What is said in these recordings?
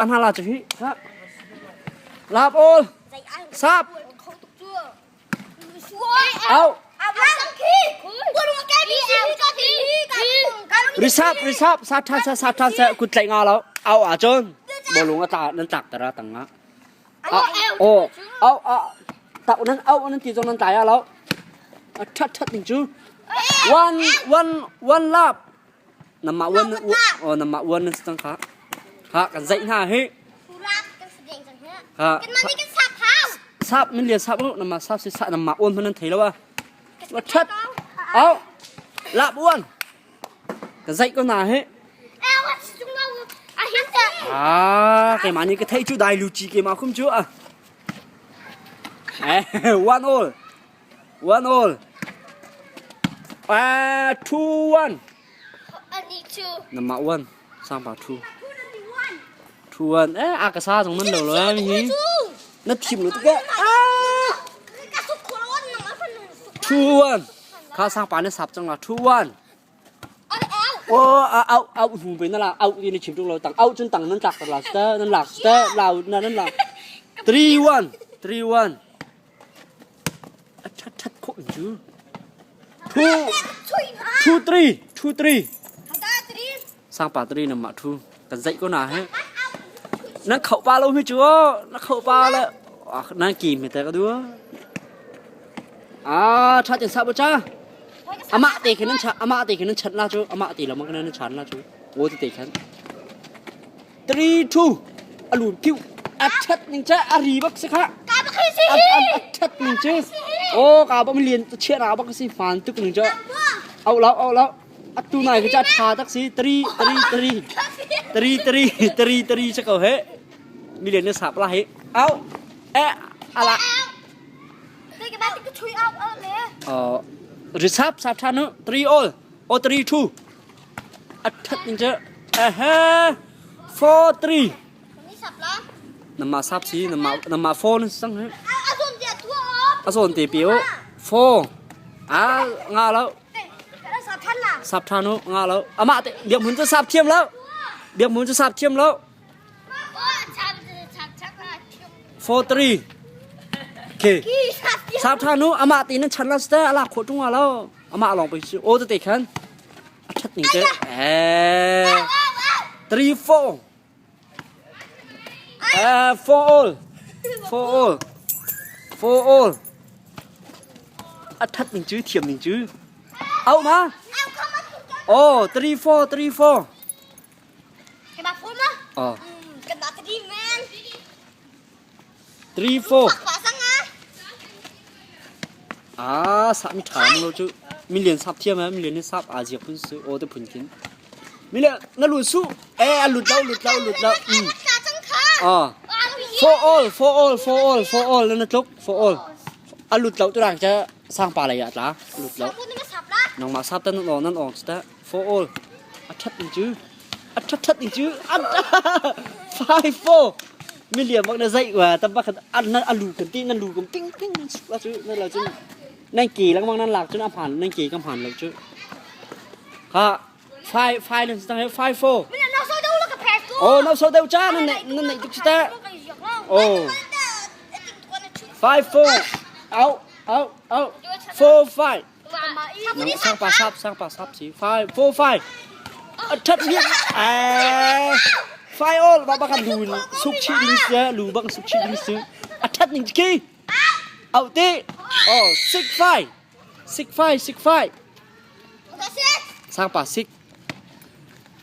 Hna la cu hi. Lap all. Sap. Au. Risap, risap, sa than sa sa than sa kut tlaih nga lo. Au ah cun bolung a tla nan tlak tara tang nga. Oh, au a tak nan au nan ti zong nan tlai a lo. A that that ding cu. One one one lap. Namah uan oh namah uan nan si cang kha. Kha kan zaih hna hi. Ha. Sap min lian sap u namah sap si sa namah uan hman nan thei lo a. Wa that. Au. Lap uan. Ka zaih ko na hi. Ah, keimah nih ka theih cu dai lu ci keimah khum cu ah. Eh, one all. One all. 2 1. Nama one. Sang pa two. 2 1. Eh, a ka sa zong nan lo lo hi. Na thim lo tuk eh. 2 1. Kha sang pa na sap chang la 2 1. Oh, au au hnu pe na la au ti ni chim tuk lo tang au chun tang nan tlak la sta nan lak sta lau na nan la 3 1 3 1 A ṭhat ṭhat khawh in cu. Two, two three, two three. Sangpa three na mah thu. Kan zaih ko na he. Nan khauh pa lo mi cu na khauh pa le nan ki mi te ka du. Ah, ṭha tin sa bu cha. Amah te khin nan cha, amah te khin nan chat la cu, amah te lo mang nan chan la cu. Wo te te khan. 3 2 a lun piu a ṭhat ning cu a ri bak si kha a ṭhat ning cu aw ka bak lian chia na bak si fan tuk ning cu au lo au lo atu nai ka cha ṭha tak si 3 3 3 3 3 3 3 cha ko he milian ne sap la he au eh ala risap sap than nu 3 all o 3 2 A ṭhat ning cu ehe 4 3 namah sap si namah namah phone sang he a zawn te pi u 4 a nga lo sap ṭhan u nga lo amah te biak mun cu sap thiam lo biak mun cu sap thiam lo 4 3 okay sap ṭhan u amah te nan chan la ste ala khawh ṭung lo amah lawng pei si aw te khan a ṭhat ning te eh 3 4 eh 4 all 4 all 4 all a ṭhat ning cu thiam ning cu au ma oh 3 4 3 4 oh 3 4 Ah, sap mi ṭha lo cu milian sap thiam eh milian ni sap aa ziak phun su aw te phun khin milian na lut su eh a lut lo lut lo lut lo mm ah for all for all for all for all na tluk for all a lut lo tu rang cha sang pa lei ah tla lut lo nangmah sap tan nan nan ong ta for all a ṭhat ning cu a ṭhat ṭhat ning cu 5 4 miliam bak na zaih wa tam bak an a lu kan ti nan lu kum ting ting nan su cu nan lo cun nan ke lengmang nan lak cun a hman nan ke ka hman lo cu ha five five nan tang 5 4 oh no so deu cha nan nan nei tuk ta oh 5 4 out out out 4 5 Sang pa sap, sang pa sap si. 5 4 5. A that mi eh 5 all ba ba kan lu suk chi ding se lu bang suk chi ding si. A that ning ki. Au ti. Oh 6 5. 6 5 6 5. Sang pa 6.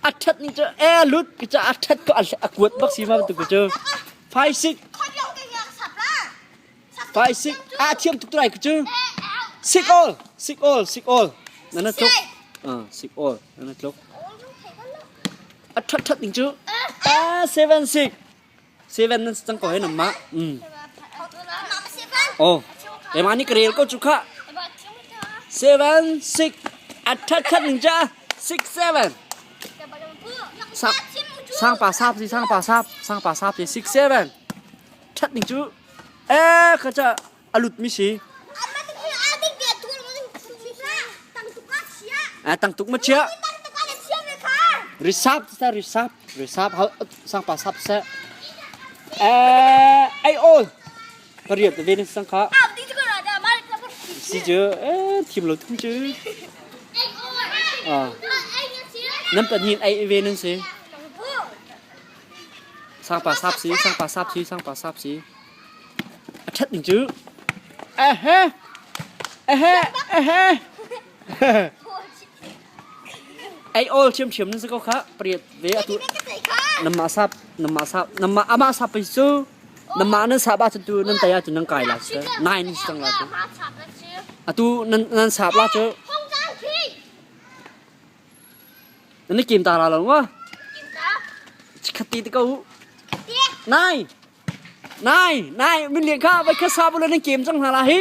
A that ning chu eh lut ki cha a that ko a kuat bak si ma tu ko chu. 5 6. 5 6 a thiam tuk turai ku cu 6 all 6 all 6 all na na tluk 6 all na na tluk a that that ding cu a 7 6 7 nan cang ko he nam ma oh ema ni karel ko chu kha 7 6 a that that ding cha 6 7 sap sang pa sap si sang pa sap sang pa sap si 6 7 Ṭhat ning cu ee kha ca a lut mi si. A tang tuk ma chia. Risap sa risap risap hau sang pa sap sa. Eh, ai all. Pariat ve nan sang kha. Si cu eh thim lo thum cu. Ah. Nan pahnih ai ve nan si. Sangpa sap si, sangpa sap si, sangpa sap si. A ṭhat ning cu. Ehe. Ehe. Ehe. Ei all ṭhiamṭhiam nan si ko kha pariat ve atu namah sap namah sap namah amah sap pei cu namah nan sap ahcun tu nan tai ahcun nan kai la si nine nan si cang la cu atu nan nan sap la cu nan i kem ta la lo ma chikhat ti te ko nine nine nine min lian kha vai kha sap lo nan kem cang hna la hi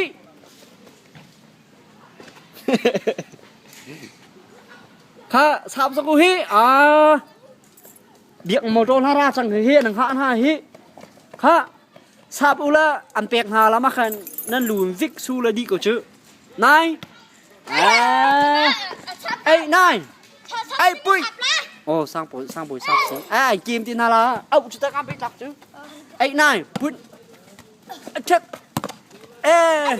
Kha sap sak u hi a biak motor hna ra cang hi nan hngah hna hi kha sap u la an pek hna la ma khan nan lun vik su la di ko chu nai ei nai ei pui oh sang pui sang pui sap si ai kim tin hna la au chu ta kam pe tak chu ei nai put Ṭhep. Eh.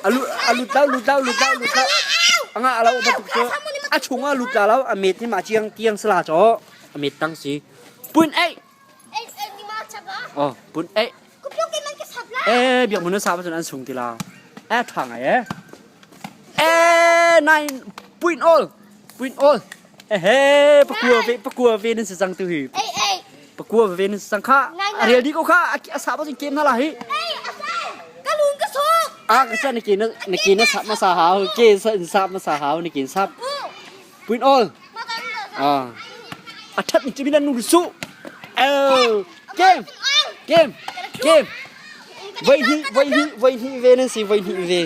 A lut a lut lo lut lo lut lo lut lo. A ngah lo bantuk cu a chung ah lut la lo a met hi ma chiang tiang sala chaw a met tang si. Pun ei. Oh pun ei. Eh biak mun sa cun an sung ti la. Eh ṭha ngai eh. Eh nine point all. Point all. Eh he pakua ve pakua ve nan si cang tu hi. Pakua ve nan si cang kha. A rel di ko kha a sa ba cun kem na la hi. A ka cha na ke na na ke na sap ma sa hau ke sa in sap ma sa hau na ke sap. Point all. Ah. A that ni chimi nan nu su. Oh. Game. Game. Game. Voi hi voi hi voi hi ve nan si voi hi ve.